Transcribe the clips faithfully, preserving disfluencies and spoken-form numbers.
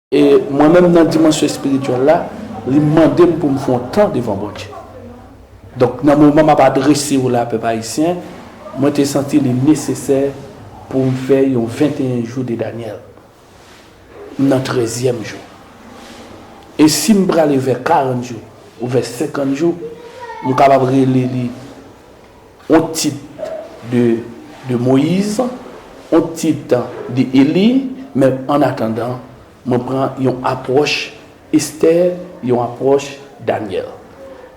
E mwen menm nan dimansyon espirityèl la, li mande m pou m fè yon tan devan Bondye. Donk, nan moman m ap adrese w la, pèp ayisyen, mwen te santi li nesesè pou m fè yon venteyen jou de Danyèl. M nan trèzyèm jou. E si m prale vè karant jou oubyen senkant jou, m kapab rele li yon tit de, de Moyiz, yon tit de Eli, men an atandan, mwen pran yon apwòch Estè, yon apwòch Danyèl.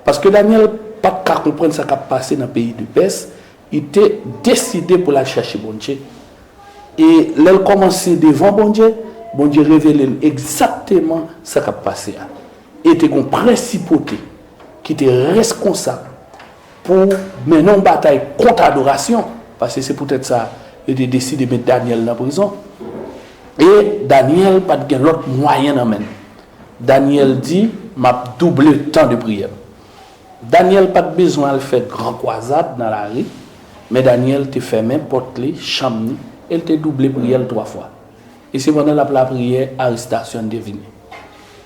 Paske Danyèl pa t ka konprann sa k ap pase nan peyi de Pès, li te deside pou l al chèche Bondye. E lè l kòmanse devan Bondye, Bondye revele l egzakteman sa k ap pase a. E te gen yon prensipate ki te reskonsab pou mennen yon batay kont adorasyon, paske se poutèt sa yo te deside met Danyèl nan prizon. E Danyèl pa t gen lòt mwayen nan men l. Danyèl di, "M ap double tan de priyè m." Danyèl pa t bezwen al fè gran kwazad nan lari, men Danyèl te fèmen pòt li, chanm ni, e l te double priyè l twa fwa. E se pandan l ap lapriyè, arestasyon an te vini.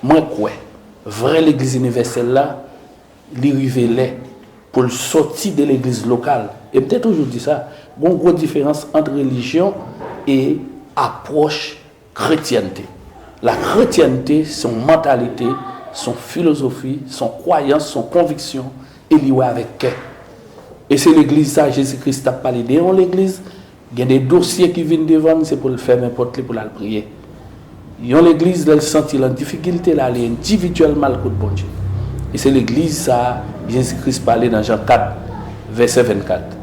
Mwen kwè, vrè legliz inivèsèl la, li rive lè pou l sòti de legliz lokal. E m te toujou di sa, gen yon gwo diferans ant relijyon e apwòch kretyènte. La kretyènte, se yon mantalite, se yon filozofi, se yon kwayans, se yon konviksyon, e li wè avèk kè. E se legliz sa, Jezi Kris t ap pale de yon legliz, gen de dosye ki vin devan l, se pou l fèmen pòt li pou l al priye. Yon legliz, lè l santi l an difikilte, l ale endividyèlman al kot Bondye. E se legliz sa a, Jezi Kris pale nan Jan kat, vèsè vennkat.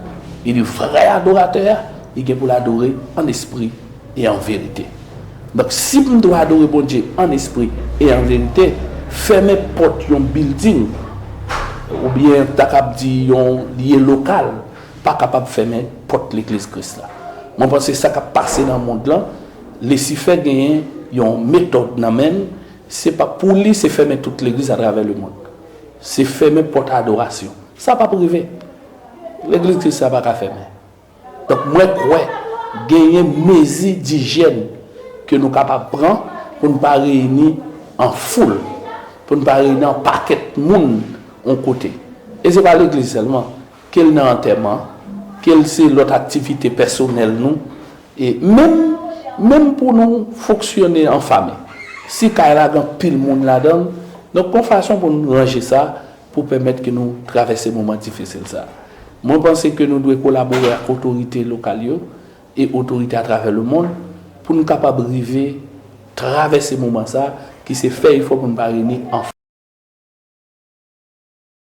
Li di, vrè adoratè a, li gen pou l adore an espri e an verite. Donk, si m dwe adore Bondye an espri e an verite, fèmen pòt yon bilding, oubyen ta kab di yon lye lokal, pa kapab fèmen pòt legliz Kris la. Mwen panse sa k ap pase nan mond lan, Lisifè genyen yon metòd nan men l, se pa pou li, se fèmen tout legliz atravè lemonn. Se fèmen pòt adorasyon. Sa p ap rive. Legliz Kris la pa ka fèmen. Donk, mwen kwè genyen mezi dijyèn ke nou kapab pran pou n pa reyini an foul, pou n pa reyini an pakèt moun yon kote. E se pa legliz sèlman, ke l nan antèman, ke l se lòt aktivite pèsonèl nou, e menm, menm pou nou fonksyone an fanmi. Si kay la gen anpil moun ladan l, donk, gon fason pou n ranje sa, pou pèmèt ke nou travèse moman difisil sa a. Mwen panse ke nou dwe kolabore ak otorite lokal yo e otorite atravè lemonn pou nou kapab rive travèse moman sa a, ki se fè efò pou nou pa reyini an